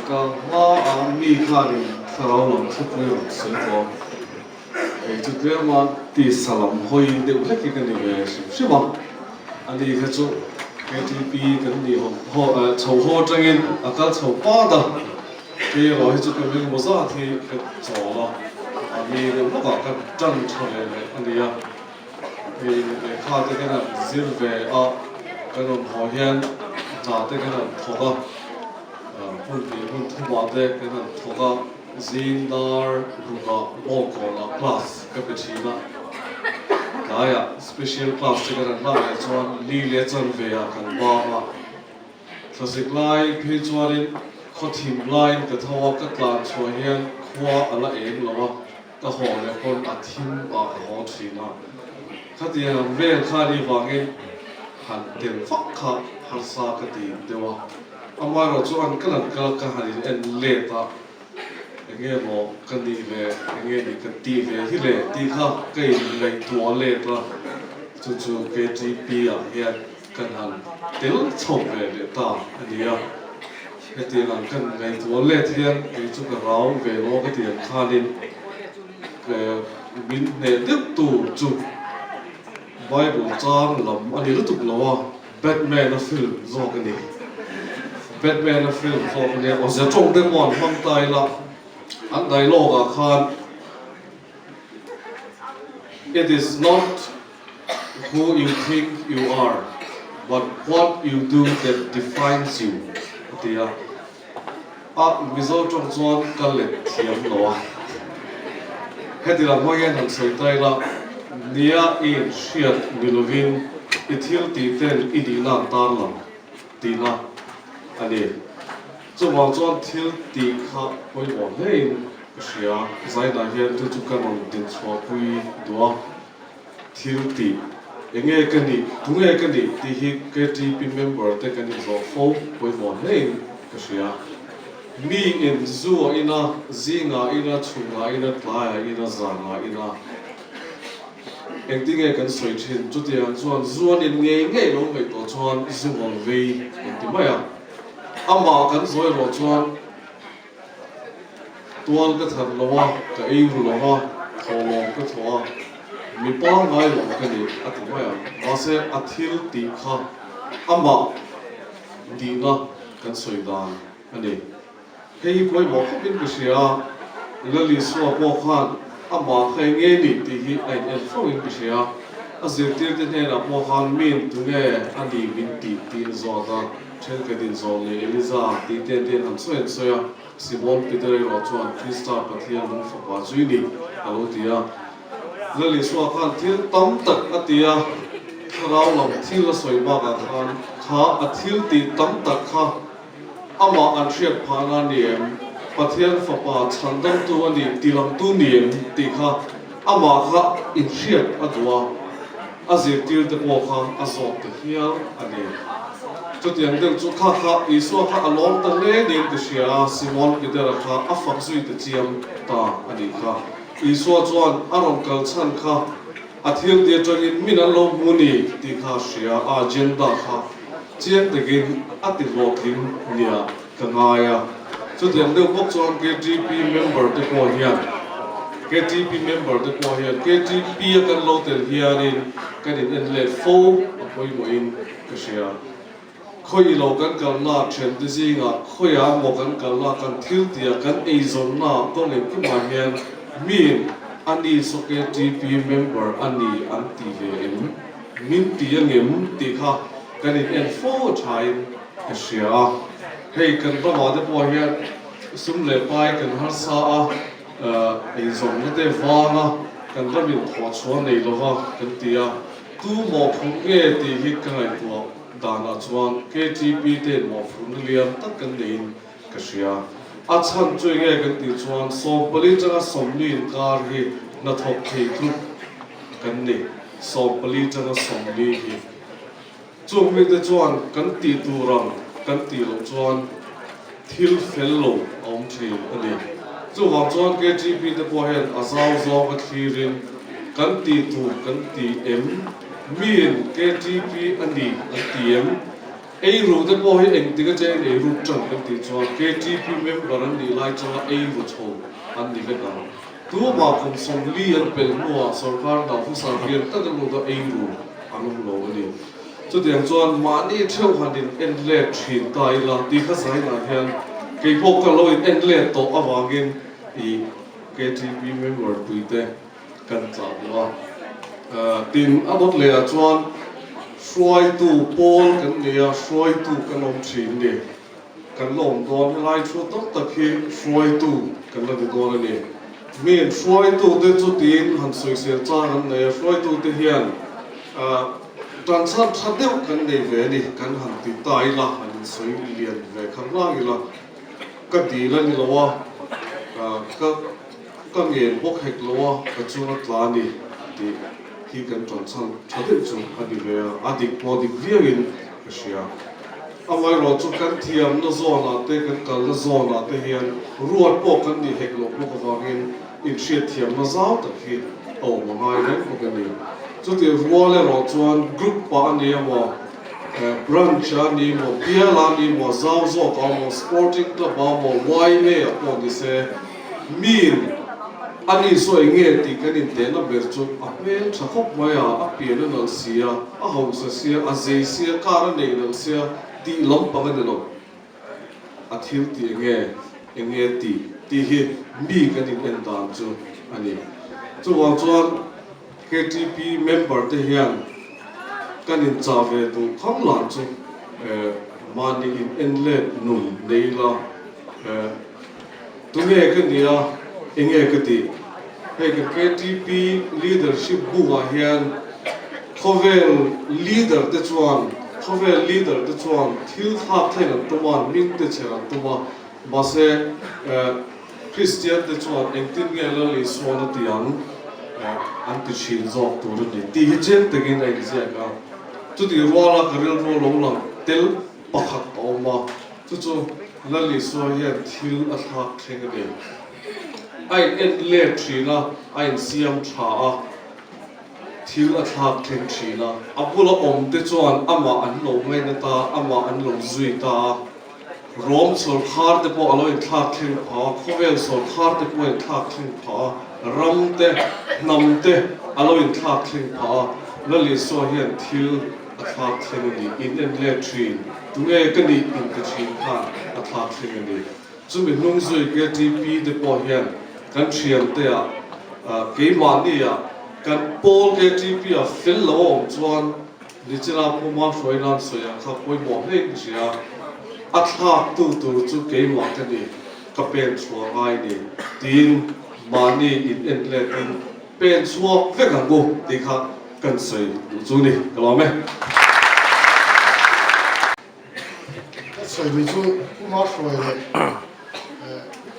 Ka hma a mi khanin thlarau lam thupui rawn sawi tawh a, kei chu tlema tisa lam hawi deuh hlek hi ka ni ve hrim hrim a, ani kha chu KTP kan nih haw chho haw atangin a kal chho pat a, kei erawh hi chu ka rilru zat hi ka chawl a, mahni deuh lawkah ka tan tha ve leh a nia. Hei lehkha te kan han zir ve a, kan rawn haw hian hna te kan han thawk a, hmun hnih hmun thumah te kan han thawk a, zing dar rukah ball kawnah class ka pe thin a, tlaiah special class te kan han lak leh chuan li leh chanve ah kan bang a, thlazik lai phei chuanin khawthim laiin ka tho a, ka tlan chhuah hian khua a la eng lo a. Ka haw leh pawn a thim ah ka haw thin a, khatiang vel kha ni vangin han tel vak kha harsa ka ti deuh a, amaherawh chu an ka lan kal ka han in en let a, enge maw ka nih ve, enge ni ka tih ve hi le tih kha ka in ngaihtuah let a, chu chu KTP ah hian kan han tel chho ve leh ta a ni a, hetiang ang kan ngaihtuah let hian kei chu ka rau ve lo ka ti ang khanin min hneh deuh tur chu Bible chang lam a ni lutuk lo a, Batman a film zawk a ni. Batman a film zawk a nia, awzia tawng te pawh an hmang ta ila, an dialogue ah khan It is not Who you think you are, but what you do that defines you a ti a. A Mizo tawng chuan ka let thiam lo a. Heti lam hmang hian han sawi ta ila, nia i inhriat ni lovin i thil tih ten i nihna an tar lang tihna a ni. Chuvang chuan thil tih kha pawimawh hlein ka hria. Zainah hian chu chu ka rawn dinchhuahpui duh a. Thil tih, enge ka nih, tunge ka nih tih hi KTP member te kan inzawh fo pawimawh hlein ka hria. Mi in zu a ina, zinga ina, chhunga ina, tlaia ina, zanga ina engtinge kan sawi thin? Chutiang chuan zu an in ngei ngei lo ngaihtuah chuan zu ngawl vei kan ti mai a. Amah kan zawi rawh chuan Tual ka that lo a, ka ei ru lo a, thawhlawm ka thaw a, mi pangngai lo ka ni a ti mai a. Mahse a thil tih kha amah nihna kan sawi dan a ni. Hei hi pawimawh khawpin ka hria a, Lalisua pawh khan amah kha eng nge ni tih hi a in en fo in ka hria. A zirtirte hnenah pawh khan min tunge a ni min tih tiin zawt a. Thenkhat in zawh leh Eliza tih te te han sawi an sawi a, Simon Peter erawh chuan Krista Pathian lung fapa chu i ni a lo ti a. Lal Isua khan thil tam tak a ti a, thlarau lam thil a sawi bakah khan kha a thil tih tam tak kha amah an hriat phahna a ni em, Pathian fapa chhandamtu a nih tilangtu ni em tih kha amah kha inhriat a duh a. A zirtir te pawh kha a zawk ta hial a ni. Chutiang deuh chu kha kha Isua kha a lawm ta hle niin ka hria a, Simon Petera kha a fak zui ta chiam ta a nih kha. Isua chuan a rawn kal chhan kha a thil ti atangin min an lo hmu ni tih kha a hria a, agenda kha chiang takin a ti hlawhtling nia ka ngai a. Chutiang deuh bawk chuan KTP member te pawh hian KTP member te pawh hian KTP a kan lo tel hianin kan in en let fo a pawimawhin ka hria. Khawi lo kan kalna thiante zingah khawiah maw kan kalna kan thil tia kan eizawnna kawng engkimah hian miin a ni saw KTP member a ni an ti ve em? Min ti angem tih kha kan in en fo thain ka hria a. Hei kan ramah te pawh hian sum leh pai kan harsa a, eizawnna te vang a, kan ramin thawhchhuah nei lova kan ti a, tu mawhphurh nge tih hi ka ngaihtuah danah chuan KTP te'n mawhphurhna lian tak kan neiin ka hria. A chhan chu enge kan tih chuan 14 tanga 40 inkar hi hnathawk thei tluk kan ni, 14 tanga 40 hi. Chung mite chuan kan tih tur ang kan tih loh chuan thil fel lo a awm thin a ni. Chuvang chuan KTP te pawh hian a zau zawng a thlirin kan tih tur kan ti em? Miin KTP a ni an ti em? Eiru te pawh hi engtik a cheng eiruk ṭan kan tih chuan KTP member an nih lai changa eiru chho an ni vek ang. Tumah kum 40 an pel hnuah sorkar hna officer lian tak a lut a eiru an awm lo a ni. Chutiang chuan mahni theuh han in en let thin ta ila tih kha zainah hian kei pawh ka lo in en let tawh avangin i KTP member puite kan chah duh a. Tin, a dawt lehah chuan hruaitu pawl kan nei a, hruaitu kan awm thin ni. Kan la awm dawn, helai thu tak tak hi hruaitu kan la ni dawn a ni. Miin hruaitute chu tiin han sawisel chang an nei a, hruaitute hian tan chhan tha deuh kan nei ve a ni, kan han ti ta ila, han insawi lian ve kha hlang ila, ka dil a ni lo a, ka. Ka ngen bawk hek lo a, ka chung a tla a ni tih hi kan ṭan chhan ṭha deuh chu a ni ve a, a dik pawh dik viauin ka hria. Amaherawh chu kan thiamna zawnah te, kan kalna zawnah te hian ruat pawh kan nih hek loh bawk avangin inhriatthiamna zau tak hi a awm a ngai reng bawk a ni. Chutih rual erawh chuan group pah a ni emaw, branch a ni emaw, bial a ni emaw, zau zawk a emaw, sporting club a emaw, yma ah pawh ni se, Min, a ni saw eng nge tih kan intehna ber chu a hmel tha khawp mai a, a pian a nalh sia, a hausa sia, a zei sia, car a nei nalh sia tih lampang a ni lo. A thil tih eng nge, eng nge tih tih hi mi kan in en dan chu a ni. Chuvang chuan KTP member te hian kan inchah ve duh khang lan chu mahni in en let nun nei ila, Tunge ka nia, enge ka tih? Hei kan KTP Leadership book ah hian khawvel leader te chuan khawvel leader te chuan thil thlak thleng an tum a, min te chher an tum a, mahse Kristian te chuan engtin nge Lal Isuan a ti ang an ti thin zawk tur a ni tih hi chiang takin a inziak a. Chutih ruala ka rilru lo lang tel pakhat a awm a, chu chu Lal Isua hian thil a thlak thleng a ni. A in en let thin a, a in siam tha a, thil a thlak thleng thin a. A bula awm te chuan amah an lo ngaina ta, amah an lo zui ta a. Rom sawrkhar te pawh a lo inthlak thleng phah a, khawvel sawrkhar te pawh a inthlak thleng phah a, ram te, hnam te a lo inthlak thleng phah a. Lal Isua hian thil a thlak thleng a ni, in en let thin. Tunge ka nih in ti thin khan a thlak thleng a ni. Chumi hnung zui KTP te pawh hian kan thian te ah keimahni ah kan pawl KTP ah fel lo a awm chuan nichina Puma hruai nan sawi ang kha pawimawh hle in ka hria. A thlak tu tur chu keimah ka ni, ka pen chhuah ngai ni tiin mahni in en let in Pen chhuak vek ang u tih kha kan sawi duh chu ni, ka lawm e. Ka sawi duh chu Pu Mahruai leh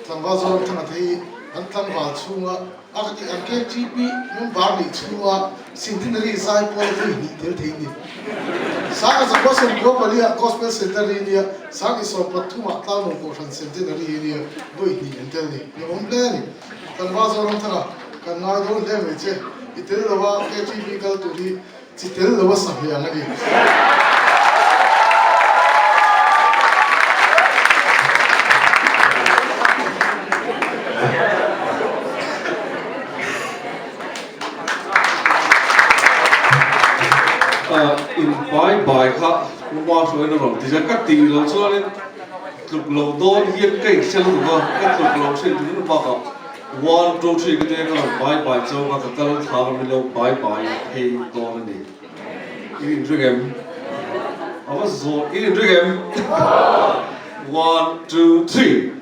Tlangval Zoramthanga te hi an tlangval chhunga a ka tih ang KTP member nih chhunga Centenary zai pawl vui hnih tel thei ni. Sanga zakua 94 ah Gospel Centenary nia, Sangi 13 ah Tlangnuam Kohhran Centenary nia vui hnih an tel ni. Ni awm hle a ni. Tlangval Zoramthanga kan ngai dawn hle mai che, i tel lo a KTV kal tur hi chi tel lo a sa hle ang a ni. In bai bai kha Uma hruaina rawn ti zia ka tih loh chuanin Tluk lo dawn hian ka inhre lutuk a, ka tluk lo hrin ringawt bakah one, two, three ka tia ka rawn bai bai chauh a, ka kal thla ka min lo bai bai phei dawn a ni. In inring em? A va zawh, in inring em? One, two, three.